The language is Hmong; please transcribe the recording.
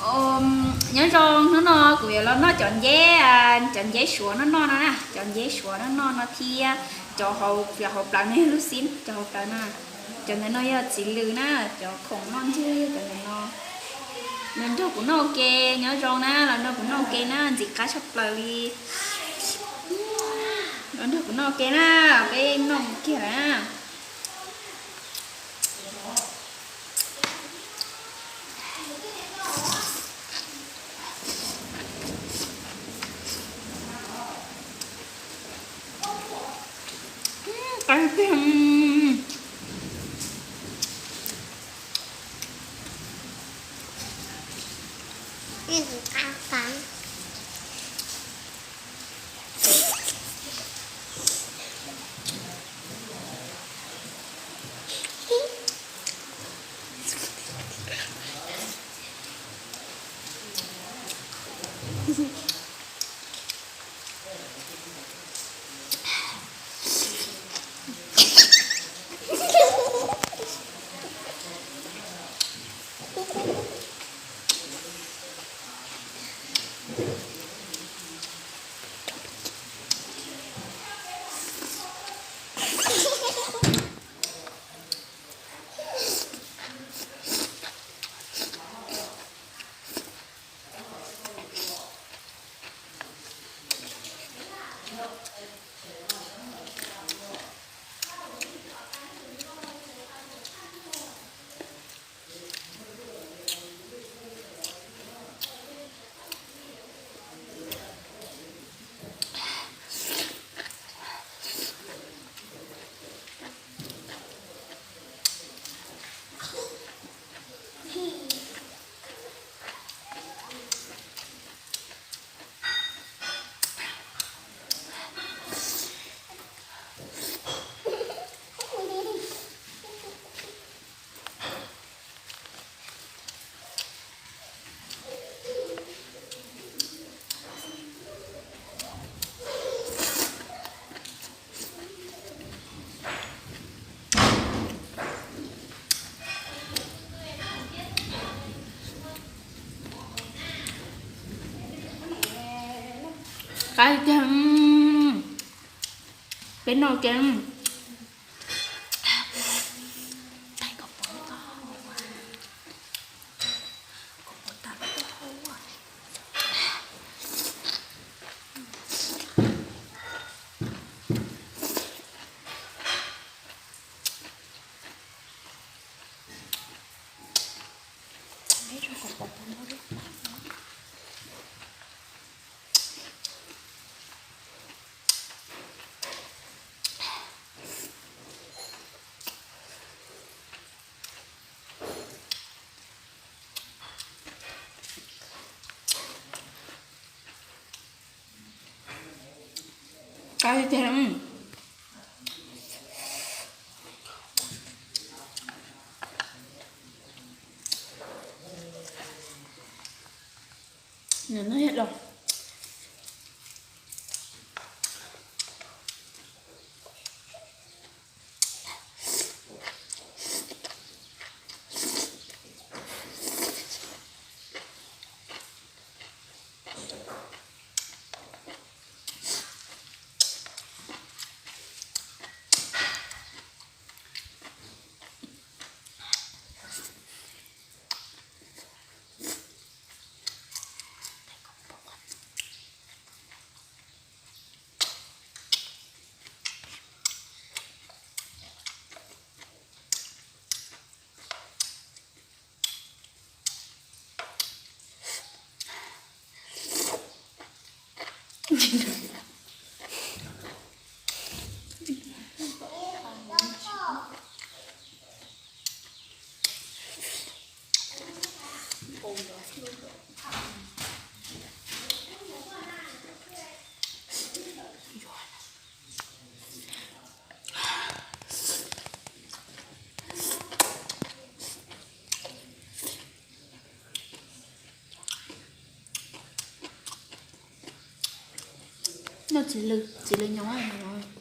Nyob zoo, hnub no kuv yuav los noj cov nceb, cov nceb suav noj noj no na, cov nceb suav noj noj no thiab cov hauv, cov hauv plawv no, lub xib cov hauv plawv no. Cov ntawm no yog txiv lws na, cov khoom noj ntxuag yog cov ntawm no. Los nrog kuv noj ua ke, nyob zoo na, los nrog kuv noj ua ke na, ntxim qab tshaj plaws li. Los nrog kuv noj ua ke na, peb noj kiag lawm na. Qab tiag, peb noj ke. Qab tiag. Nws no yog dos. Noj txiv lws, txiv lws nyob no.